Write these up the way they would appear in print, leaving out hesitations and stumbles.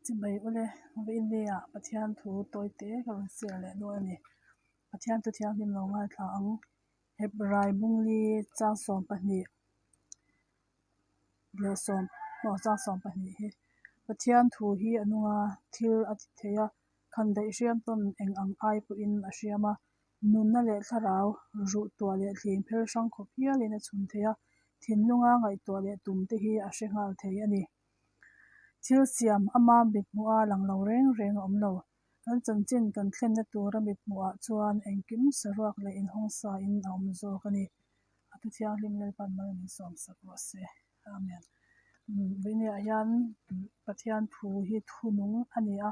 Chibai ule, Vawiinnia Pathian thu tawite ka rawn share leh dawn a ni. Pathian thu thianghlim lo ngaithla ang. Hebrai bungli chang 20 leh sawm aw chang 12 hi Pathian thu hi a nung a, thil a ti thei a, khandaih hriam tawn eng ang ai pawhin a hriam a, nunna leh thlarau ruh tuah leh thling phel hrang khawp hialin a chhun thei a, thinlunga ngaihtuah leh tum te hi a hre nghal thei a ni. Thil siam ama mithmuha lang lo reng reng a awm lo. Kan chanchin kan thlenna tura mithmuhah chuan engkim saruak leh inhawngsa in a awm zawk a ni. A thu thianghlim Lalpan mal min sawm sak rawh se. Amen. Vawinia hian Pathian thu hi thunung a ni a,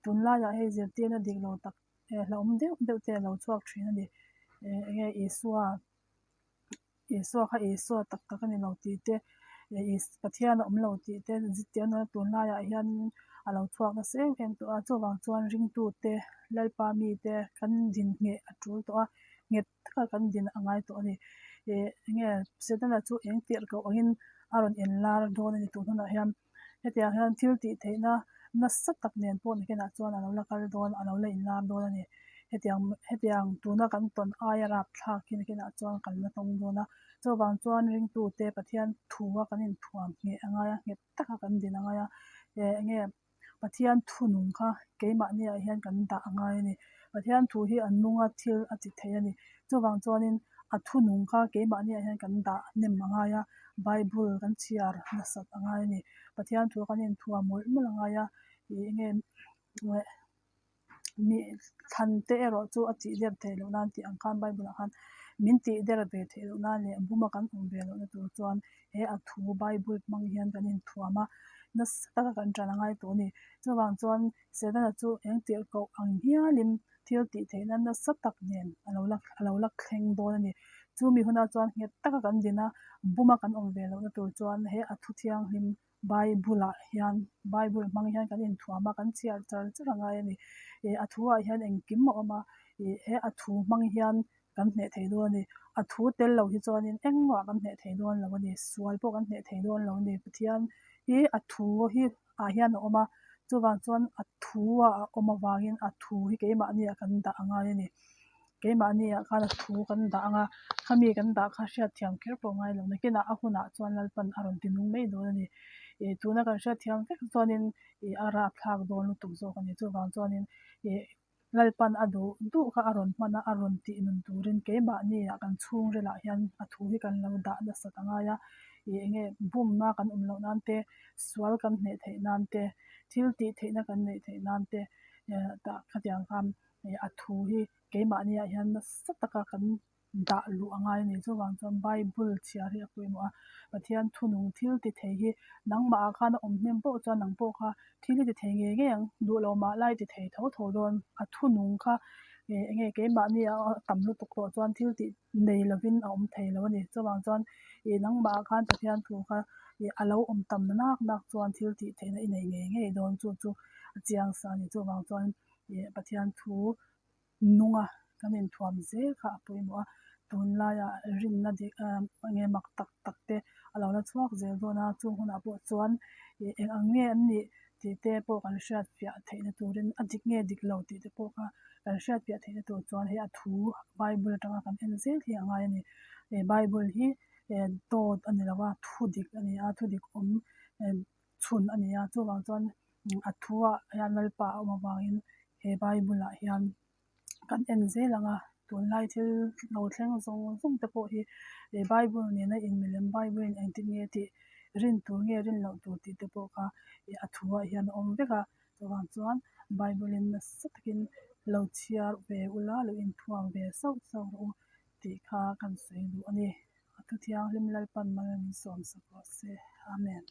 tunlaiah hei zirtirna dik lo tak hlauhawm deuh deuh te a lo chhuak thin a ni. Enge Isua Isua kha Isua tak tak a ni lo tih te, Pathian a awm lo tih te zirtirna tunlaiah hian a lo chhuak nasa em em tawh a, chuvang chuan ringtute Lalpa mite kan din ngheh a tul tawh a, nghet taka kan din a ngai tawh a ni. Ih enge Setana chu eng tirh koh angin a rawn inlar dawn a ni tun hunah hian. Hetiang hian thil tih theihna nasa tak nen pawh nakinah chuan a lo la kal dawn a lo la inlar dawn a ni. Hetiang hetiang tuna kan tawn aia rapthlak hi nakinah chuan kan la tawng dawn a. Chuvang chuan ringtute Pathian thua kan inthuam ngheh a ngai a, nghet taka kan din a ngai a. Eh enge Pathian thunung kha keimahniah hian kan dah a ngai a ni. Pathian thu hi a nunga thil a ti thei a ni. Chuvang chuanin a thunung kha keimahniah hian kan dah hnem a ngai a, Bible kan chhiar nasat a ngai a ni. Pathian thu kan inthuah mawlh mawlh a ngai a, ih enge mi thlan te erawh chu a tih der theih loh nan tih ang khan Bible ah khan min tih der ve theih loh nan leh buma kan awm ve lohna tur chuan he a thu Bible hmang hian kan inthuam a, nasa taka kan ṭan a ngai tawh a ni. Chuvang chuan Setana chu eng tirh koh ang hialin thil tih theihna nasa tak nen a lo la a lo la thleng dawn a ni. Chumi hunah chuan nghet taka kan din a, buma kan awm ve lohna tur chuan he a thu thianghlim Bible ah hian Bible hmang hian kan inthuam a, kan chhiar char char a ngai a ni. Ih a thu ah hian engkim a awm a, ih he a thu hmang hian kan hneh thei dawn a ni. A thu tel lo hi chuanin engmah kan hneh thei dawn lo a ni. Sual pawh kan hneh thei dawn lo a ni. Pathian hi a thu hi ah hian a awm a, chuvang chuan a thu ah a awm avangin a thu hi keimahni ah kan dah a ngai a ni. Keimahni ah khan a thu kan dah ang a, khami kan dah kha hriatthiam kher pawh ngai lo. Nakinah a hunah chuan Lalpan a rawn ti nung mai dawn a ni. Ih tuna kan hriatthiam vek chuanin ih a rapthlak dawn lutuk zawk a ni. Chuvang chuanin ih Lalpan a duh duh kha a rawn hman a, a rawn tih nun turin keimahni ah kan chhungrilah hian a thu hi kan lo dah nasat a ngai a. Ih enge bumna kan awm loh nan te, sual kan hneh theih nan te, thil tih theihna kan neih theih nan te tah khatiang khan ih a thu hi keimahni ah hian nasa taka kan dah luh a ngai a ni. Chuvang chuan Bible chhiar hi a pawimawh a, Pathian thunung thil ti thei hi nangmah ah khan a awm hnem pawh chuan nang pawh kha thil hi ti thei ngei ngei ang, duh lo mah lai ti thei tho tho dawn. A thunung kha ih eng nge keimahni a tam lutuk tawh chuan thil tih nei lovin a awm thei lo a ni. Chuvang chuan ih nangmah ah khan Pathian thu kha ih a lo awm tam nak nak chuan thil tih theihna i nei ngei ngei dawn chu chu a chiang sa a ni. Chuvang chuan ih Pathian thu nunga kan inthuam zel kha a pawimawh a, tunlaiah rinna dik ah enge mak tak tak te a lo la chhuak zel dawn a, chung hunah pawh chuan ih eng ang nge an nih tih te pawh kan hriat fiah theihna turin a dik nge dik lo tih te pawh kha kan hriat fiah theihna tur chuan hei a thu bible atanga kan en zel hi a ngai a ni. He bible hi eh dawt a ni lo a, thu dik a ni a, thu dik awm eh chhun a ni a, chuvang chuan a thuah hian Lalpa a awm avangin he bible ah hian kan en zel ang a, tunlai thil lo thleng zawng zawng te pawh hi he bible nena inmilem bible in engtin nge tih rin tur nge rin loh tur tih te pawh kha a thuah hian a awm vek a, chuvang chuan bible in nasa takin lo chhiar ve ula lo inthuam ve sauh sauh rawh u tih kha kan sawi duh a ni. A thu thianghlim Lalpan mal min sawm sak rawh se. Amen.